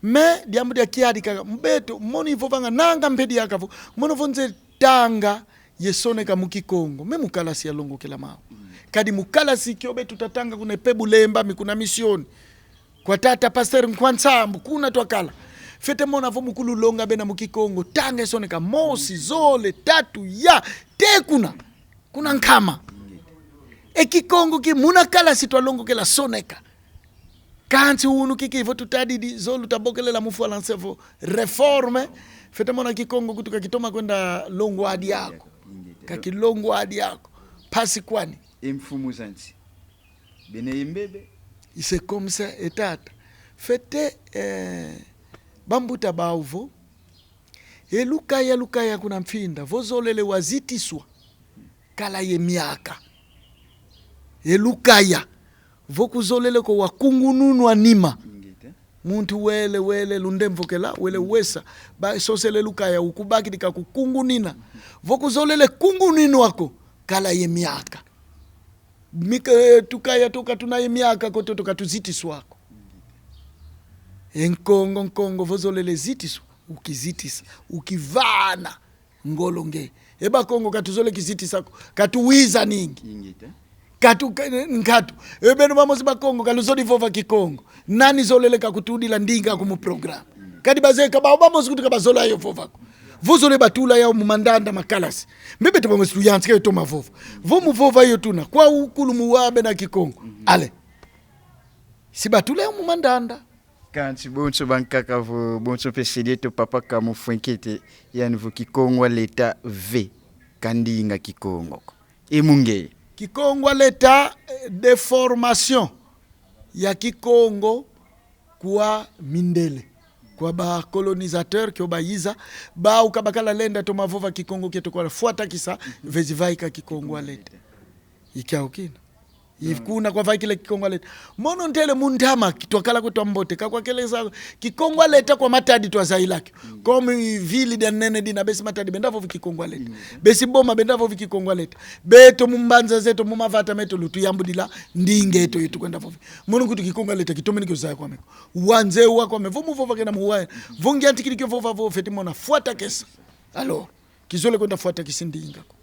Mais, diambu dia kiadi kaka, mbeto, mono ivovanga nanga mpe diaka vo, mono vo nze tanga ye soneka mu Kikongo, me mu kalasi yalongokela mau. Kadi mu kalasi kio beto tatanga kuna P Bulemba, mi kuna misioni. Kwa tata pasteur Nkwa Nsambu, kuna twakala. Fwete mona vo mu kululonga bena mu Kikongo, tanga ye soneka mosi, zole, tatu, ya, te kuna. Kuna nkama. E Kikongo ki muna kalasi twalongokela soneka. Kansi unu kiki vo tutadidi, zolu tabokelela mu fwala nsevo réforme. Fwete mona Kikongo kutu ka kitoma kwenda longwadi ako. Ka kilongwadi ako. Mpasi kwani. E mfumu za nsi. Bena ye mbebe. C'est comme ça, e tata. Fwete, eh, Bambuta bau vo: "E lukaya, lukaya kuna mfinda, vo zolele wazitiswa, kala ye miaka. E lukaya, vo kuzolele ko wakungununwa nima." Ingeta. Muntu wele, wele lundemvokela, wele wesa, basosele lukaya, ukubakidi kakukungunina. Vo kuzolele kunguninwa ko, kala ye miaka. Mika, eh, tukaya to ka tuna ye miaka ko, to, to ka tuzitiswa ko. E Nkongo, Nkongo, vo zolele zitiswa, ukizitisa, ukivana ngolo nge. E Bakongo ka tuzolele kizitisa ko, ka tuwizaningi. Ingeta. Ka tu-, ka-, nkatu. E beno bamosi Bakongo, ka luzolele vova Kikongo. Nani zolele kakutudila ndinga aku mu programme? Kadi bazeye ka bau bamosi kutu ka bazola yo vova ko. Vo zolele batula yau mu mandanda ma kalasi. Mbe beto bamosi tuyantika yo toma vova. Vo mu vova yo tuna, kwa ukulu mu wa bena Kikongo. Allez. Si batula yau mu mandanda. Kansi bonso bankaka vo, bonso mpe se dieto papa Kamufwenkete, yandi vo Kikongo a leta ve, ka ndinga Kikongo ko. E mu nge? Kikongo a leta, eh, déformation ya Kikongo kwa mindele, kwa ba colonisateur kio bayiza, bau ka bakala lenda toma vova Kikongo kieto, kwa fwatakisa, vezi vaika Kikongo a leta. I kiau kina. I kuna kwavaikila Kikongo a leta. Mono ntele mu ntama ki-, twakala kweto ambote, ka kwakele sa Kikongo a leta kwa Matadi twazayila kio. Comme ville dia nene dina, besi Matadi benda vovi Kikongo a leta. Besi Boma benda vovi Kikongo a leta. Beto mu mbanza zeto, mu mavata meto, lutuyambudila ndinga eto yetu kwenda vovi. Mono nkutu Kikongo a leta kitomene kio zaya kwame ko. Wa nze wa kwame, vo mu vova kena mu wa. Vo ngiantikidi kio vova vo fweti mona fwatakesa. Alors, kizolele kwenda fwatakisi ndinga ko.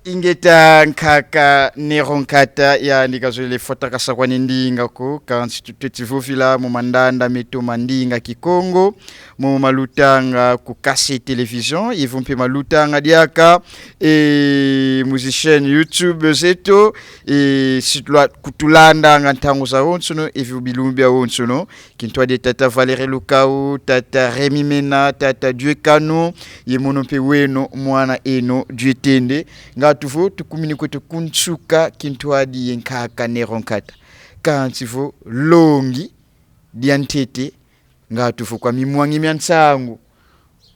Ingeta, nkaka Nero Nkata, yandi kazolele fwatakasa kwani ndinga ko, kansi tuteti vovila mu mandanda meto ma ndinga Kikongo, momo malutanga ku Kase Télévision, evo mpe malutanga diaka, e, mu zi chaîne YouTube zeto, e, si tula-, kutulandanga ntangu zawonsono, evo bilumbu biawonsono, kintwadi tata Valérie Lukau, tata Rémy Mena, tata Dieu Kanu, ye mono mpe weno, mwana eno Dieu Tende. Ngatu vo tukumini kweto ku nsuka, kintwadi ye nkaka Nero Nkata. Kansi vo longi dia ntete, ngatu vo kwa mimwangi mia nsangu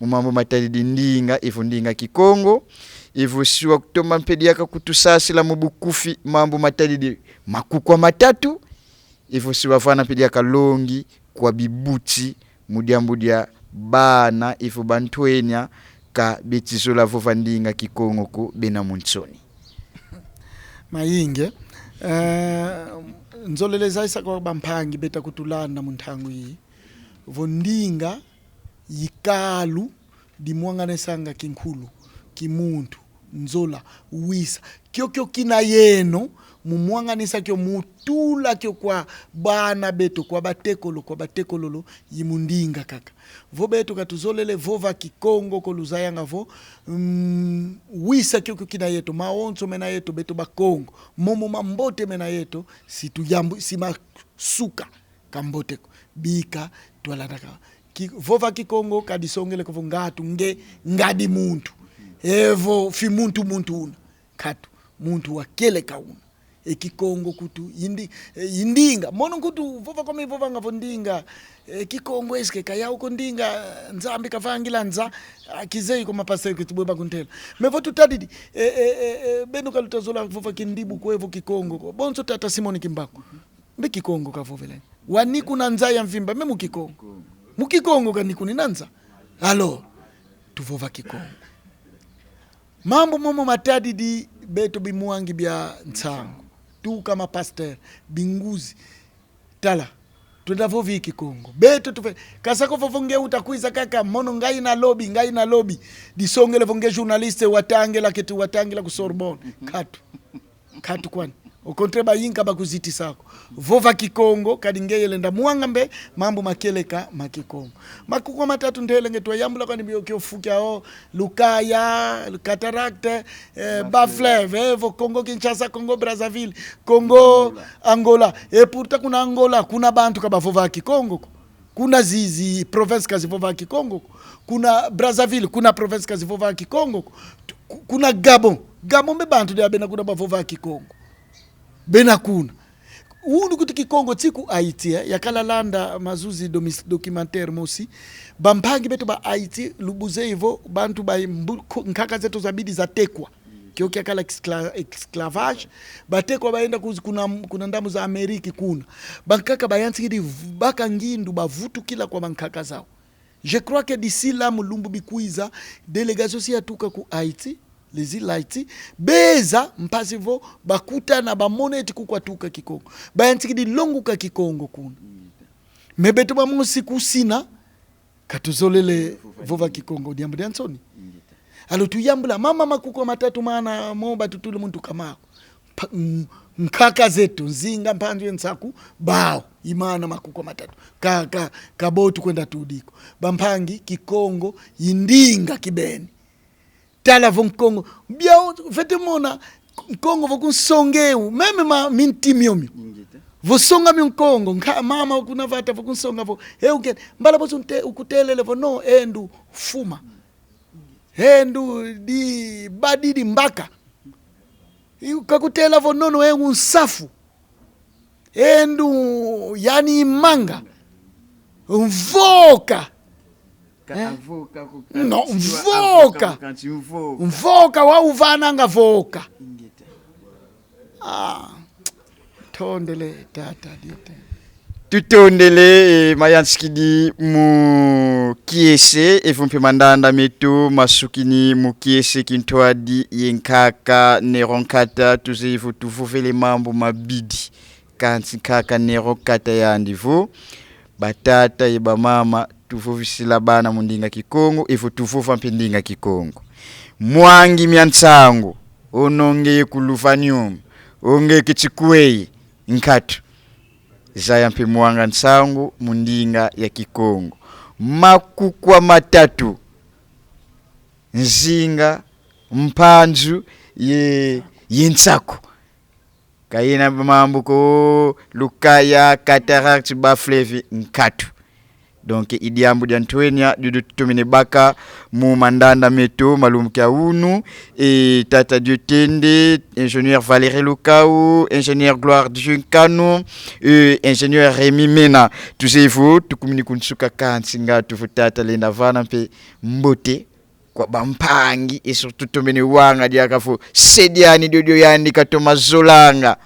mu mambu matadidi ndinga, evo ndinga Kikongo, evo si wakutoma mpe diaka kutusasila mu bukufi mambu matadidi makuku a matatu, evo si wavana mpe diaka longi kwa bibuti mu diambu dia bana, evo bantwenia ka beti zola vova ndinga Kikongo ko, bena mu nsoni. Mayingi. Eh, nzolele zayisa kwa bampangi beta kutulanda mu ntangu yi vo ndinga i kalu dimwanganisanga kinkulu, kimuntu, nzola, wisa. Kiokio kina yeno, mu mwanganisa kio, mu tula kio kwa bana beto, kwa batekolo, kwa batekololo, i mu ndinga kaka. Vo beto ka tuzolele vova Kikongo ko, luzayanga vo, mm, wisa kiokio kina yeto, mawonso mena yeto, beto Bakongo. Momo mambote mena yeto, si tuyambu, si masuka ka mbote ko. Bika twalandaka. Ki-, vova Kikongo ka disongele ko vo ngatu, nge, ngadi muntu. Evo fi muntu, muntu una. Nkatu, muntu wa kieleka una. E Kikongo nkutu i ndi-, e, i ndinga. Mono nkutu vova kwame vovanga vo ndinga. E Kikongo est-ce que ka yau ko ndinga? Nzambi kavangila nza. Ah, kizeyi ko, ma pasteur kweto bwe bakuntela. Mais vo tutadidi, e, e, e, e, beno ka luta zola vova Kindibu ko, evo Kikongo ko. Bonso tata Simon Kimbangu, mbe Kikongo kavovele. Wani kuna nza ya mvimba, mbe mu Kikongo. Mu Kikongo kanikunina nza. Alors, tuvova Kikongo. Mambu momo matadidi beto bimwangi bia nsangu. Tuka ma pasteur, binguzi. Tala, twenda vovi Kikongo. Beto tuve-, ka sa ko vo vo nge uta kwiza kaka, mono ngai nalobi, ngai nalobi. Disongele vo nge journaliste watangila keti, watangila ku Sorbonne. Nkatu. Nkatu kwani. Au contraire, bayinka bakuzitisa ko. Vova Kikongo, kadi ngeye lenda mwanga mbe mambu ma kieleka ma Kikongo. Makuku a matatu ntele nge twayambula kwani bio kio fu kiau, lukaya, cataracte, eh, bas-fleuve, evo Congo Kinshasa, Congo Brazzaville, Congo Angola. Et pourtant kuna Angola, kuna bantu ka bavova Kikongo ko. Kuna zi-, zi province ka zivova Kikongo ko. Kuna Brazzaville, kuna province ka zivova Kikongo ko. Ku-, kuna Gabon. Gabon mbe bantu dia bena kuna bavova Kikongo. Bena kuna. Unu kuti Kikongo ti ku Haïti, eh, yakala landa mazuzi domis-, documentaire mosi. Bampangi beto ba Haïti, lubuze ivo, bantu ba mbu-, ko-, nkaka zeto zabidi zatekwa. Kio kiakala escla-, esclavage. Batekwa bayenda kuzi-, kuna, kuna ndambu za Amérique kuna. Bankaka bayantikidi v-, baka ngindu bavutukila kwa bankaka zau. Je crois que d'ici là, mu lumbu bikwiza, délégation si yatuka ku Haïti, les îles Haïti, beza mpasi vo bakutana, bamona eti kuku atuka Kikongo. Bayantikidi longuka Kikongo kuna. Mais beto bamosi kusina, ka tuzolele vova Kikongo, diambu dia nsoni. Alors tuyambula mama makuku matatu mana mo batutule muntu kamaku. Pa-, m-, nkaka zeto, Nzinga, Mpanzu ye Nsaku, bau, i mana makuku matatu. Ka, ka, ka bo tukwenda tudi ko. Bampangi, Kikongo i ndinga kibeni. Tala vo Nkongo, bia o-, fwete mona, Nkongo vo kunsonga eu, même ma minti miomio. Vo songa mio Nkongo, nka mama kuna vata vo kunsonga vo, eu ke, mbala bosi unte-, ukutelele vo no, e ndu fuma. E ndu di badidi mbaka. I kakutela vo nono e nsafu. E ndu yani manga. Mvoka. Ka Eh? Avoka ko No, kanti wa mvoka. Avoka ko kanti mvoka. Mvoka wa uvananga voka. Ingeta. Ah. Tondele, tata, diete. Tutondele, eh, mayantikidi mu kiese, evo mpe mandanda meto masukini mu kiese kintwadi ye nkaka Nero Nkata, tuzeye vo tuvovele mambu mabidi. Kansi nkaka Nero Nkata yandi vo, batata ye bamama, tuvovisila bana mu ndinga Kikongo, evo tuvova mpe ndinga Kikongo. Mwangi mia nsangu, ono ngeye ku Luvanium, o ngeye kiti kweye, nkatu. Zaya mpe mwanga nsangu mu ndinga ya Kikongo. Makuku matatu: Nzinga, Mpanzu ye, ye Nsaku. Ka yena mambu ko, Lukaya, Cataracte, Bas-Fleuve, nkatu. Donc, i diambu dia ntwenia, diodio tutomene baka mu mandanda meto ma lumbu kia unu, e tata Dieu Tende, ingénieur Valérie Lukau, ingénieur Gloire Dieu Nkanu, e ingénieur Rémi Mena. Tuzeye vo tukumini ku nsuka, kansi nga tuvo tata lenda vana mpe mbote kwa bampangi, e surtout tomene wanga diaka vo se diani diodio yandi katoma zolanga.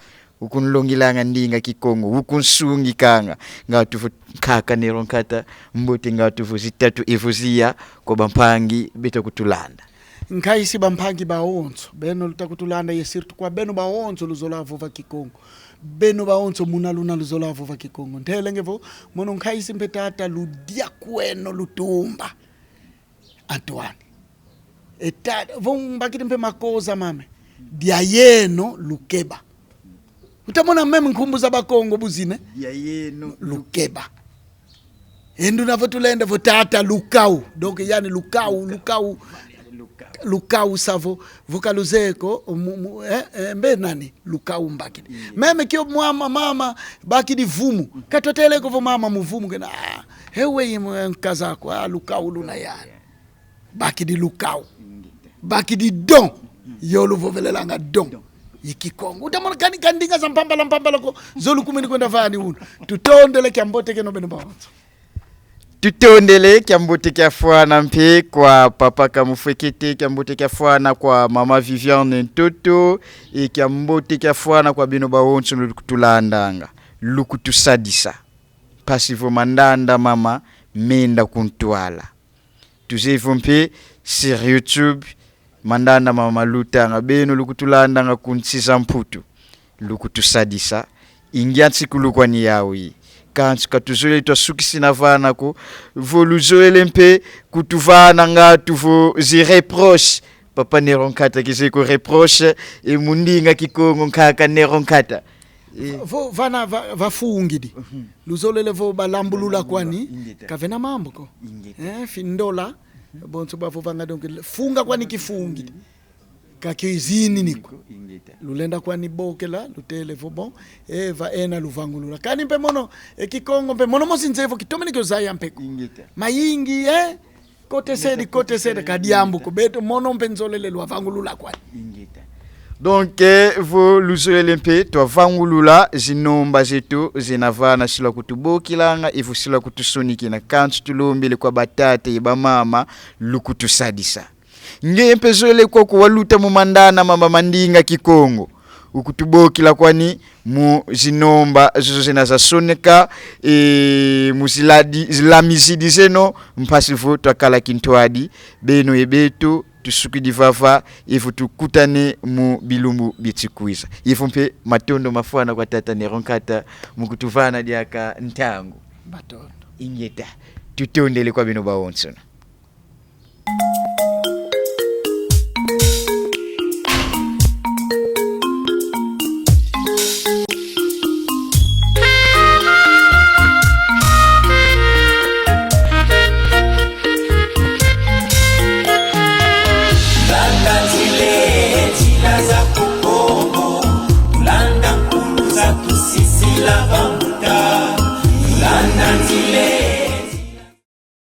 Ukunlongilanga ndinga Kikongo, ukunsungikanga. Nga tuvo nkaka Nero Nkata, mbote nga tuvo zitatu evo ziya kwa bampangi beto kutulanda. Nkaisi bampangi bawonso, beno luta kutulanda ye surtout kwa beno bawonso luzola vova Kikongo. Beno bawonso muna luna luzola vova Kikongo. Ntelenge vo, mono nkaisi mpe tata Ludiakweno Lutumba Antoine. E ta-, vo mbakidi mpe makoza mame. Dia yeno lukeba. Uta mona même nkumbu za Bakongo bu zina. Dia yeno lukeba. E ndu na vo tulenda vo tata Lukau. Donc, yani Lukau, Lukau, Lukau. Lukau sa vo, vo ka luzeye ko, mu, mu, eh, eh, mbe nani? Lukau mbakidi. Meme kio mwa mama bakidi vumu. Ka twatele ko vo mama mu vumu kena. Ah, he we yi mu-, nkaza ko, ah, Lukau luna yani. Bakidi Lukau. Bakidi don. Yo luvovelelanga don. I Kikongo. Uta mona kani ka ndinga za mpambala mpambala ko, zo lukumini kwenda vani unu. Tutondele, kiambote kieno beno bawonso. Tutondele, kiambote kiafwana mpe kwa papa Kamufwekete, kiambote kiafwana kwa mama Viviane Ntoto, e kiambote kiafwana kwa beno bawonso lukutulandanga, lukutusadisa. Mpasi vo mandanda mama menda ku ntwala. Tuzeye vo mpe sur YouTube, mandanda mama malutanga. Beno lukutulandanga ku nsi za Mputu, lukutusadisa. I ngia nsikulu kwani yawu yi. Kansi ka tuzolele twasukisina vana ko, vo luzolele mpe kutuvana nga tuvo zi reproche. Papa Nero Nkata kizeye ko reproche, e mu ndinga Kikongo nkaka Nero Nkata. Eh. Vo vana va-, vafungidi. Mhm. Luzolele vo balambulula kwani. Ingeta. Ka vena mambu ko. Ingeta. Eh, findola. Bonso bavovanga donc, funga kwani kifungidi. Ka kizinini ko. Ingeta. Lulenda kwani bokela, lutele vo bon, e va ena luvangulula. Kani mpe mono, e Kikongo mpe, mono mosi nzeye vo kitomene kio zaya mpe ko. Ingeta. Mayingi, eh? Kotesedi, kotesedi, ka diambu ko, beto mono mpe nzolele lwavangulula kwani. Ingeta. Donc, eh, vo luzolele mpe twavangulula zinomba zeto zena vana, si lwakutubokilanga, evo si lwakutusonikina. Kansi tulombele kwa batata ye bamama lukutusadisa. Nge mpe zolele kwaku waluta mu mandana mamba ma ndinga Kikongo, ukutubokila kwani mu zinomba zozo zena zasoneka, e, mu ziladi-, zilamizidi zeno, mpasi vo twakala kintwadi, beno ye beto, tusukidi vava, evo tukutane mu bilumbu bieti kwiza. Evo mpe matondo mafwana kwa tata Nero Nkata, mu kutuvana diaka ntangu. Matondo. Ingeta, tutondele kwa beno bawonsono. Landa nzila, nzila za Kongo, landa nkulu za tusisila ba